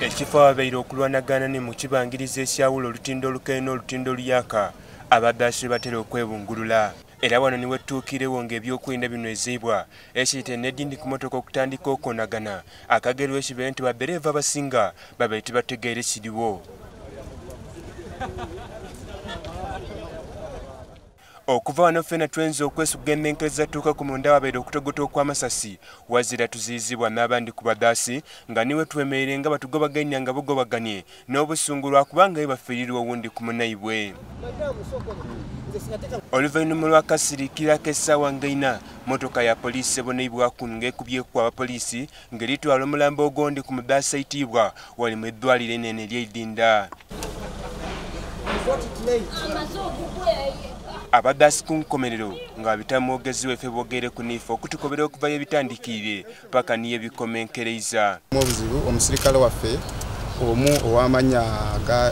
Ekifo awabaire okulwanagana ni mu kibangirizi ekyawula olutindo olukaire n'olutindo oluyaka abadhaasi batera okwebungulula. Era wano niwe tutuukiirewo ng'ebyokwerinda binwezeibwa ekireetera n'edindi ku motoka okutandika okwonagana akagerwa ekibeere nti badereeva abasinga babaire tibategeire kiriwo. Okuva wano ffena twenza okwesuga emmenkereza tuuka ku munda wabaire okutogota okw'amasasi wazira tuziyizibwa n'abandi ku badhaasi nga niwe twemereire nga batugobaganya nga bugobaganye n'obusungu lwakubanga ye bafiirirwa owundi ku munaibwe. Oluvannyuma lw'akasiriikirako essaawa nga ina, motoka ya poliisi eboneibwaku ng'ekubyeku abapoliisi ng'eritwala omulambo ogondi ku mudhaasi aitiibwa wali mu eddwaliro enene ery'eidinda. Abadhaasi ku nkomerero nga babita mwogezi waife bogeire ku niife okutukobera okuva ye bitandikiire paka niye bikomenkereiza. Obuzibu omusirikale waffe omu ow'amanya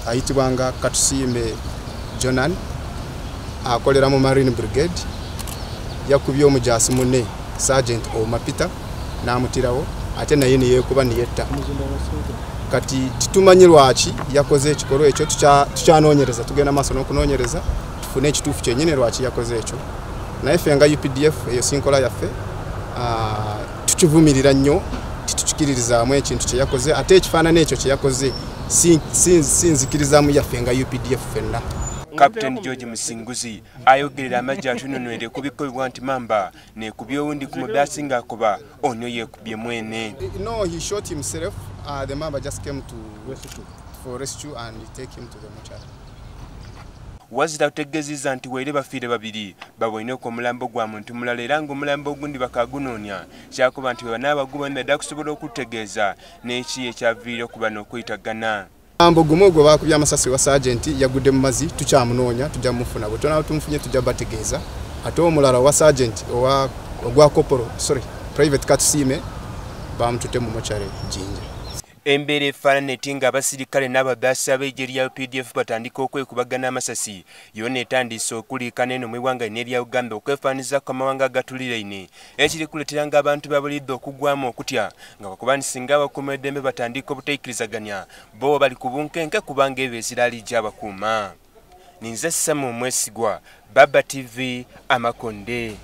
ayitibwa nga Katusiime Jonan akolera mu Marine Brigade yakubye omujaasi munne Sergeant Ouma Peter n'amutirawo ate naye neyekuba niyetta. Kati titumanyi lwaki yakoze ekikolwa ekyo, tukyanoonyereza, tugenda maaso n'okunoonyereza tufune ekituufu kyennyini lwaki yakoze ekyo. Naye ffe nga UPDF eyo si nkola yaffe, tukivumirira nnyo, titukikiririzaamu ekintu kye yakoze, ate ekifaanana ekyo kye yakoze si nzikirizaamu yaffe nga UPDF ffenna. Captain George Musinguzi ayogerera amagye atunonwere ku bikolebwa nti mamba nekubye owundi ku mudhaasi ng'akoba ono yeekubye mwene. No, he shot himself. The mamba just came to rescue, for rescue and take him to the mortuary. Wazira kutegeezezza nti waire bafiire babiri baboineku omulambo gwa muntu mulala era ng'omulambo ogundi bakagunoonya kyakuba nti bwe banaaba badda kusobola okutegeeza n'eki ekyaviire okuba n'okwitagana. Omulambo gumu gwe baakubye amasasi wa sergeant yagudde mu mazzi, tukyamunoonya tujja mufuna, bwe tunaaba tumufunye tujja bategeeza. Ate omulala wa sergeant owa ogwa corporal, sorry, Private Katusiime bamututte mu mochare Jinja. Embeera efaanana eti ng'abasirikale n'abadhaasi ab'eggye lya UPDF batandika okwekubagana amasasi yona etandiise okuliikana eno mu iwanga n'erya Uganda okwefaanizaako amawanga agatuliraine ekiri kuleetera ng'abantu ba buliidho okugwamu okutya nga bakuba nti singa abakuuma eddembe batandika obutaikirizaganya bo bali ku bunkenke kubanga ebyo eziraali gy'abakuuma. Ninze Samu Omwesigwa, Baba TV, Amakonde.